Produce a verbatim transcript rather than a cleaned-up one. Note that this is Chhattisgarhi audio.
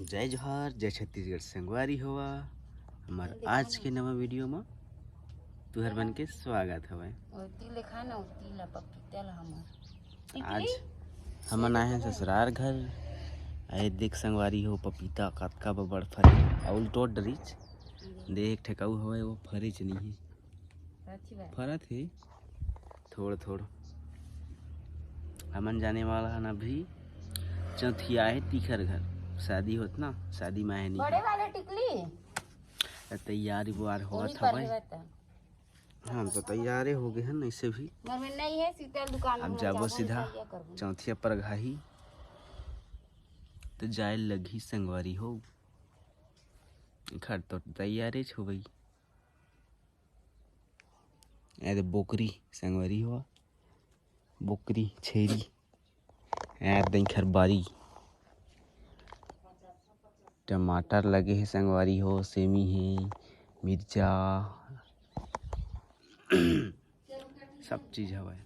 जय जोहार, जय छत्तीसगढ़ संगवारी हो। हमर आज के नवा वीडियो म तुहर मन के स्वागत हवय। ओती ले खा ना, ओती ला पपीता ला हमर। आज हमन आए हन ससुरार घर। आए देख संगवारी हो, पपीता कतका बड़ फरे, अउ टोट डरिच। देख ठेकाऊ हवय, वो फरेच नहीं हे, साची बात। फरत हे थोड़ थोड़। हमन जाने वाला हन अभी चौथिया हे तीखर घर, शादी होत ना, शादी में आए नहीं। बड़े वाले टिकली त तैयारी बुआर होत वही पर हवय। रहता। हम तो तैयारे हो गए हन ऐसे भी। घर में नहीं है, शीतल दुकान अब में जाबो जाबो सीधा तैयार करबो। चौथिया पर घाही तो जाए लगही संगवारी हो। घर तो तैयारे छुबई। ए दे बोकरी संगवारी हो, बोकरी छेरी। ए दे खरबारी, टमाटर लगे हे संगवारी हो, सेमी हे, मिर्चा, सब चीज हवय।